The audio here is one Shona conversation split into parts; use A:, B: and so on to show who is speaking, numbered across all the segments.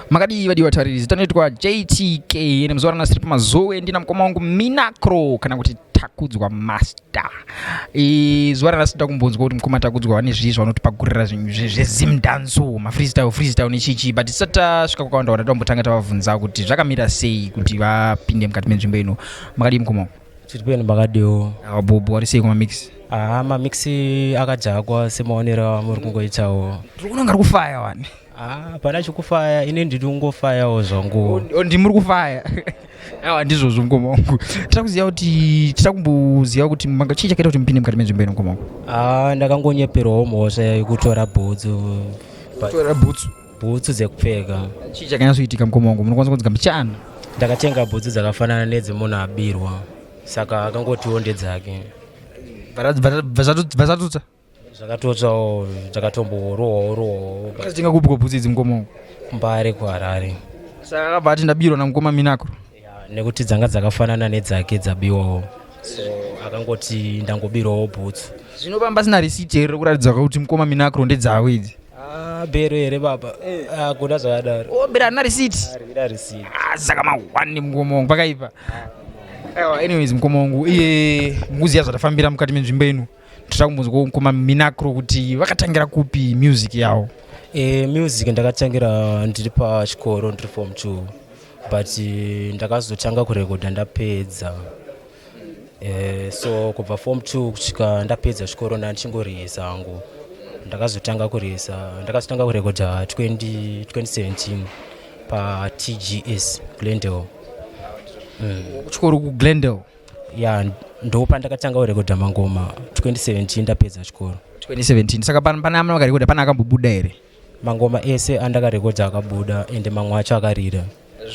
A: Makadii vadiwa tariri, zita rinoitwa JTK nemuzuva ranhasi tiri pamazowe ndina mukoma wangu Minacro kana kuti Takudzwa Master. E, zuva ranhasi toda kumbonzwa kuti mukoma Takudzwa vane zvii zvavanotipagurira zvezimdanso mafreestyle freestyle nechichi but tisati tasvika kwakawanda wanda tombotanga tavabvunza kuti zvakamira sei kuti vapinde mukati menzvimbo ino. Makadii mukoma wangu?
B: Tiri peno makadiwo.
A: Bobo ari sei kumamix?
B: Ah, mamix akadhakwa semaonero amuri kungoitawo.
A: Tiri kuona kunge ari kufaya wani.
B: Ah, pana chikufaya ini ndiri kungofayawo zvangu.
A: Ndimuri kufaya. Awa ndizvozvo mukoma wangu. Tira kuziva kuti tira kumboziva kuti manga chii chakaita kuti mupinde mukati menzvimbo ino mukoma wangu.
B: Ah, ndakangonyeperwawo mhosva yekutora bhutsu.
A: Kutora bhutsu.
B: Bhutsu dzekupfeka.
A: Chii chakanyatsoitika mukoma wangu? Munokwanisa kunzwa mbichana.
B: Ndakatenga bhutsu dzakafanana nedzemunhu abirwa. Saka akangotiwo ndedzake.
A: Bva zvatutsa.
B: Zvakatotsvawo ndakatomborohwawo rohwawo.
A: Wakatenga kupi ko bhutsu idzi mukoma wangu?
B: Mbare kuHarare.
A: Saka akabva ati ndabirwa namukoma Minako.
B: Ya, nekuti dzanga dzakafanana nedzake dzabiwawo. So akangoti ndangobirwawo bhutsu.
A: Zvino pamba pasina receipt here rekuratidza kuti mukoma Minakro ndedzavo idzi?
B: Ah, bero here baba? Eh. Ah, kuna zvakadaro.
A: Oh, bero harina receipt.
B: Harina receipt.
A: Ah, saka mahwani mukoma wangu pakaipa. Aiwa, anyways mukoma wangu, iye mukuziva zvatafambira mukati menzvimbo ino. Toda kumbonzwa mukoma Minakro kuti vakatangira kupi music yavo.
B: Eh, music ndakatangira ndiri pachikoro ndiri form 2 but ndakazotanga kurekodha ndapedza. Eh, so kubva form 2 kusvika ndapedza chikoro ndandichingorihisa hangu. Ndakazotanga kurihisa, ndakazotanga kurekodha 2017 pa TGS Glendale.
A: Kuchikoro ku Glendale.
B: Ya, ndo pandakatanga kurekodha mangoma 2017 ndapedza chikoro.
A: 2017 saka pane amwe makarekodha pane akambobuda here?
B: Mangoma ese andakarekodha akabuda ende mamwe acho akarira.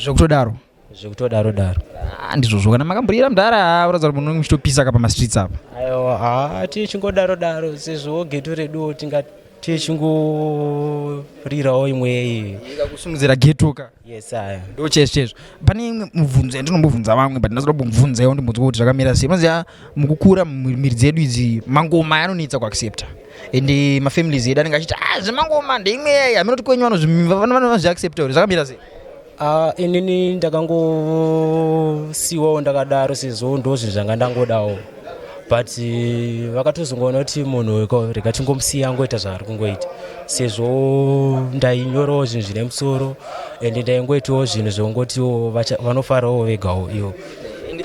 A: Zvekutodaro.
B: Zvekutodaro daro.
A: Ah, ndizvozvo kana makamborira mudhara uratidza kuti munenge muchitopisa ka pamastreets apa.
B: Aiwa, haa tichingodaro daro sezvo geto reduwo tinga tichingorirawo imwe iyi.
A: Kusimudzira geto ka.
B: Yes, aya.
A: Ndo chaizvo chaizvo. Pane imwe mubvunzo yandinombobvunza vamwe but ndinoda kumbobvunza ndimbonzwa kuti zvakamira sei. Unoziva mukukura miri dzedu idzi mangoma anonetsa kuaccepta. Ende mafamilies edu anenge achiti ah zvemangoma ndeimwe yayi hameno kuti kwenyu vanozviaccepta here zvakamira sei?
B: Ah, inini ndakangosiwawo ndakadaro sezvo ndozvinhu zvanga ndangodawo but vakatozongoona kuti munhu rega tingomusiya angoita zvaari kungoita sezvo ndainyorawo zvinhu zvine musoro ende ndaingoitawo zvinhu zvongotiwo vanofarawo vegawo ivo.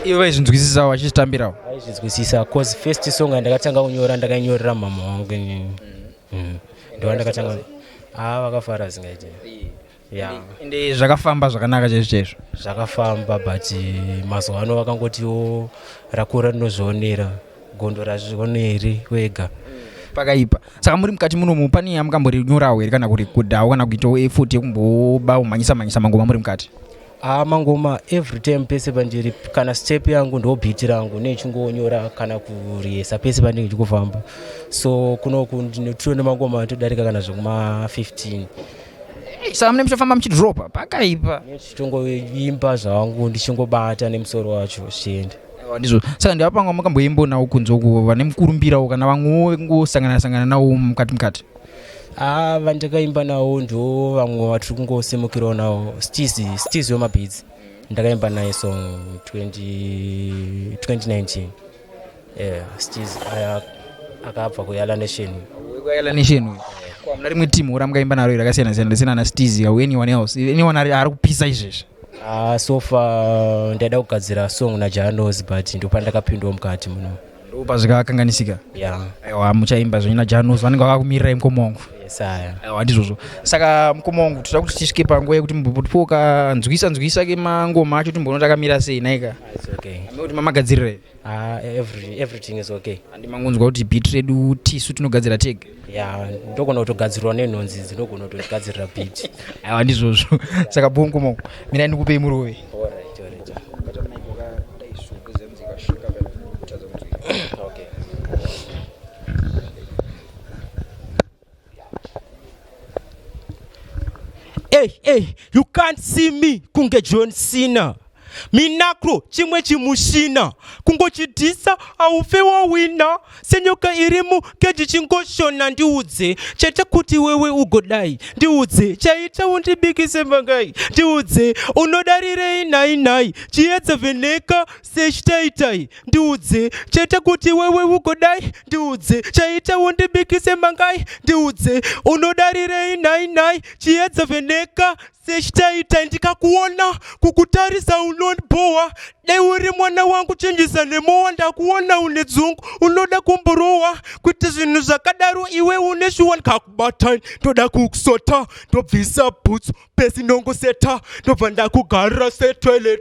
A: Ivo vaizvinzwisisawo vachizvitambirawo?
B: Vaizvinzwisisa cause first song yandakatanga kunyora ndakanyorera mama wangu inini. Ndo ndakatanga. Ah, vakafara zvingaite.
A: Yeah. Ende zvakafamba zvakanaka chaizvo chaizvo.
B: Zvakafamba but mazuva ano vakangotiwo rakura rinozvionera gondo razvioneri wega.
A: Pakaipa. Saka muri mukati munomu pane yamukamborinyorawo here kana kurekodhawo kana kuitawo effort yekumboba kumhanyisa mhanyisa mangoma muri mukati?
B: Ah, mangoma every time pese pandiri kana step yangu ndo beat rangu nechingonyora kana kuriyesa pese pandinge ndichikufamba. So kunoku ndinotiwo nemangoma anotodarika kana zvekuma 15.
A: Saka mune muchitofamba muchidropa pakaipa.
B: Ndichitongoimba zvangu ndichingobata nemusoro wacho zvichienda.
A: Aiwa ndizvo. Saka ndevapanga makamboimbo nawo kunze uko vane mukurumbirawo kana vamwewo vekungosangana sangana nawo mukati mukati.
B: Ah, vandakaimba nawo ndo vamwe vatiri kungosimukirawo nawo Stizi, Stizi wemabeats. Ndakaimba naye song 2019. Yeah, Stiz aya akabva kuYala Nation.
A: KuYala Nation uyu. Kwa muna rimwe team ramukaimba naro rakasiyana siyana risina na Stiz or anyone else. Anyone ari kupisa izvezvi.
B: Ah, so far ndaida kugadzira song na Janos but ndopandakapindwa mukati muno.
A: Ndopazvikakanganisika.
B: Yeah.
A: Aiwa muchaimba zvenyu na Janos vanenge vakakumirirai mukoma wangu.
B: Yes, aya.
A: Aiwa ndizvozvo. Saka mukoma wangu toda kuti tisvike panguva yekuti mumbotipowo kanzwisa nzwisa kemangoma acho timboona takamira sei nhaika.
B: It's okay.
A: Kuti mamagadzirira here?
B: Ah, everything is okay.
A: Andi mangonzwa kuti beat redu tisu tinogadzira tega.
B: Yeah, ndogona kutogadzirwa nenhunzi dzinogona kutogadzirira beat.
A: Aiwa ndizvozvo. Saka bongo mongo. Mina ndikupei murove.
B: Alright, alright. Okay. Hey, hey, you can't see me kunge John Cena. Minakro chimwe chimushina kungochidhisa haufe wawina senyoka iri mukeji chingoshona ndiudze chaita kuti wewe ugodai ndiudze chaita undibikise mangai ndiudze unodarirei nhai nhai chiedza vheneka sechitaitai ndiudze chaita kuti wewe ugodai ndiudze chaita undibikise mangai ndiudze unodarirei nhai nhai chiedza vheneka sechitaitai ndikakuona kukutarisa unondibhowa dai uri mwana wangu chinjisa nemowa ndakuona une dzungu unoda kumborowa kuita zvinhu zvakadaro iwe une shuwa ndikakubatai ndoda kukusota ndobvisa bhutsu pesi ndongoseta ndobva ndakugarira setoilet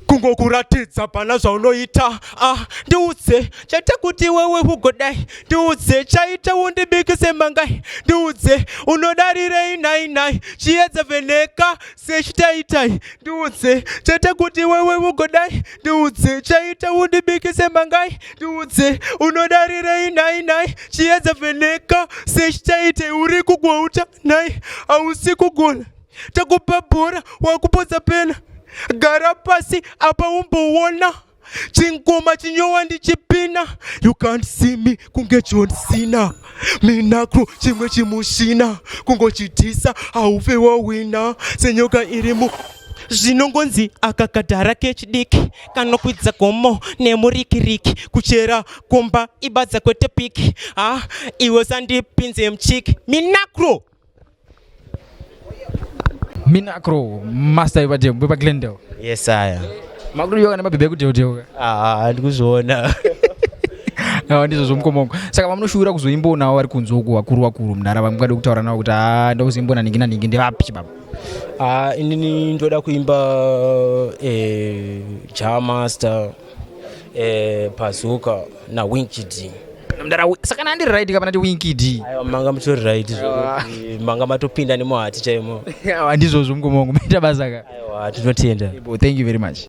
B: kungokuratidza pana zvaunoita ah ndiudze chaita kuti iwewe ugodai ndiudze chaita undibikise mangai ndiudze unodarirei nhai nhai chiedza vheneka sechitaitai ndiudze chaita kuti iwewe ugodai ndiudze chaita undibikise mangai ndiudze unodarirei nhai nhai chiedza vheneka sechitaitai uri kugouta nhai hausi kugona takupa bhora wakupotsa pena gara pasi apa umboona chingoma chinyowa ndichipina you can't see me kunge John Cena Minakro chimwe chimushina kungochitisa haufe wawina senyoka iri mu zvinongonzi aka kadhara kechidiki kanokwidza gomo nemurikiriki kuchera kumba ibadza kwete piki ha iwe sandipinze muchiki Minakro
A: Minakro master vepademo vepaGlendale.
B: Yes aya.
A: Makuriyoka nemabhebhe ekudheudheuka.
B: Ah, ndikuzviona.
A: Awa ndizvo zvomukoma wangu. Saka vamunoshuwira kuzoimbonawo vari kunze uku vakuru vakuru mudhara vamungade kutaura navo kuti haa ndokuzoimbona nhingi nanhingi ndevapi chibaba?
B: Ah, inini ndoda kuimba eh, Jah Master eh, Bazooka na Winky D.
A: Mudhara saka kana ndiri right kapana ti Winky D.
B: Aiwa manga mutori right zvekuti manga matopinda nemuhati chaimo.
A: Awa ndizvozvo mukoma wangu. Maita basa ka.
B: Aiwa tinotenda.
A: Thank you very much.